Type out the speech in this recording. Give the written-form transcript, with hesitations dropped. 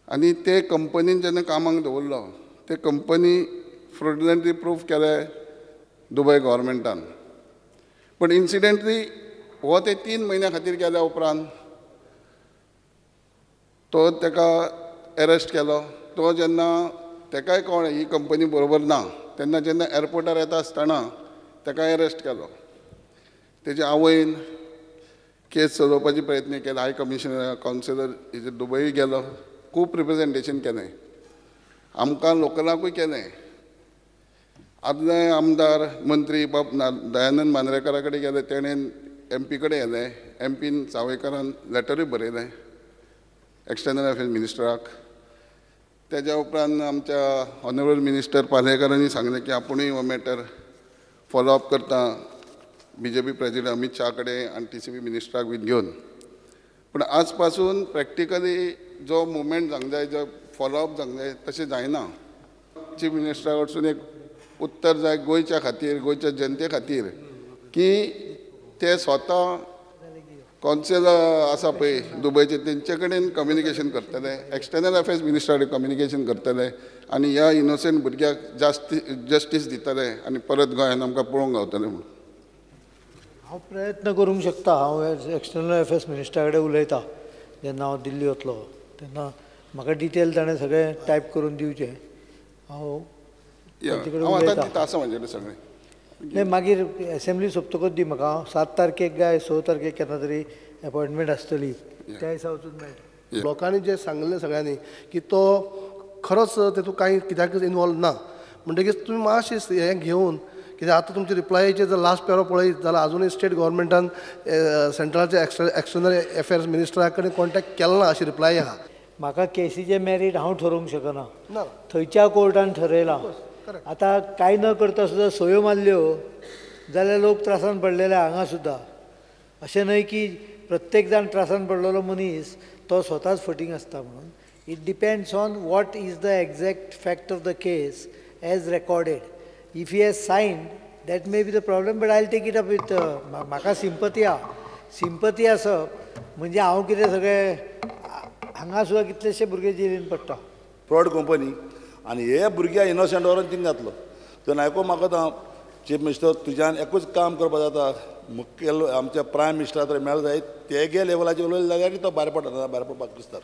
आनी ते कंपनीन जेन्ना कामाक दवरलो ते कंपनी फ्रोडलंटली प्रूफ केले दुबय गव्हर्मेंटान. पूण इन्सिडेंटली हो ते 3 म्हयन्या खातीर गेल्या उपरांत तो ताका एरेस्ट केलो. तो जेन्ना ताकाय कळ्ळें ही कंपनी बरोबर ना तेन्ना जेन्ना एअरपोर्टार येता आसतना ताका एरेस्ट केलो. तेजे आवयन केस चलोवपाचे प्रयत्न केले, हाय कमिशनर कावन्सिलर हेजेर दुबय गेलो, खूब रिप्रेजेंटेशन केलें, आमकां लोकलाकूय केलें. आदले आमदार मंत्री बाब दयानंद मांद्रेकरा कडेन गेले, तेणेन एम पी कडेन गेले, एम पीन सावयकारान लेटरूय बरयलें एक्सटर्नल अफेर्स मिनिस्टराक. तेज्या उपरांत आमच्या ऑनरेबल मिनिस्टर पालयेकारांनी सांगलें की आपुणूय हो मॅटर फॉलोअप करता B J P president Amit Shah कडेन आनी टी सी पी मिनिस्टराक बीन घेवन. पूण आज पासून प्रॅक्टिकली जो मुवमेंट जावंक जाय, जो फॉलोअप जावंक जाय तशें जायना. चीफ मिनिस्टरा कडसून एक उत्तर जाय गोंयच्या खातीर, गोंयच्या जनते खातीर की ते स्वता कॉन्सिल आसा पळय दुबयचे तेंचे कडेन कम्युनिकेशन करतले, एक्सटर्नल अफेर्स मिनिस्टरा कडेन कम्युनिकेशन करतले आनी ह्या इनोसंट भुरग्याक जास्ती जस्टीस दितले आनी परत गोंयान आमकां पळोवंक गावतले म्हणून. हांव प्रयत्न करूंक शकता. हांव एक्सटर्नल अफेर्स मिनिस्टरा कडेन उलयता जेन्ना हांव दिल्ली वतलो तेन्ना म्हाका डिटेल ताणें सगळें टायप करून दिवचें. हांव उलयता आसा म्हजे कडेन सगळें. नाही मागीर एसेंब्ली सोंपतकूच दी म्हाका. 7 तारखेक काय 6 तारखेक केन्ना तरी अपॉयंटमेंट आसतली त्या दिसा वचून मेळटा. लोकांनी जें सांगलें सगळ्यांनी की तो खरोच तेतूंत कांय कित्याकच इनवॉल्व ना म्हणटकीच तुमी मातशें हें घेवन कित्याक आतां तुमचे रिप्लायाचेर जर लास्ट पेरो पळयत जाल्यार आजुनूय स्टेट गव्हर्मेंटान सेंट्रलाच्या एक्सटर्नल अफेर्स मिनिस्टरा कडेन कॉन्टेक्ट केलो ना अशी रिप्लाय आहा. म्हाका केसीचें मेरीट हांव ठरोवंक शकना, थंयच्या कोर्टान ठरयलां. आतां कांय न करता सुद्दां सयो मारल्यो जाल्यार लोक त्रासान पडलेले हांगा सुद्दां. अशें न्हय की प्रत्येक जाण त्रासान पडलेलो मनीस तो स्वताच फटींग आसता म्हणून. It depends on what is the exact fact of the case as recorded. If he has signed that may be the problem, but I will take it up with. म्हाका सिंपती आहा. सिंपती आसप म्हणजे हांव कितें सगळें हांगा सुद्दां कितलेशे भुरगे जेलीन पडटा. फ्रॉड कंपनी आनी हे भुरग्या इनोसंट व्हरून थिंग घातलो. तो नायको म्हाका चीफ मिनिस्टर तुज्यान एकूच काम करपाक जाता, मुखेल आमच्या प्रायम मिनिस्टरा तर मेळ जाय तेगे लेवलाचेर उलयले जाल्यार तो भायर पडटा, भायर पडपाक दिसता.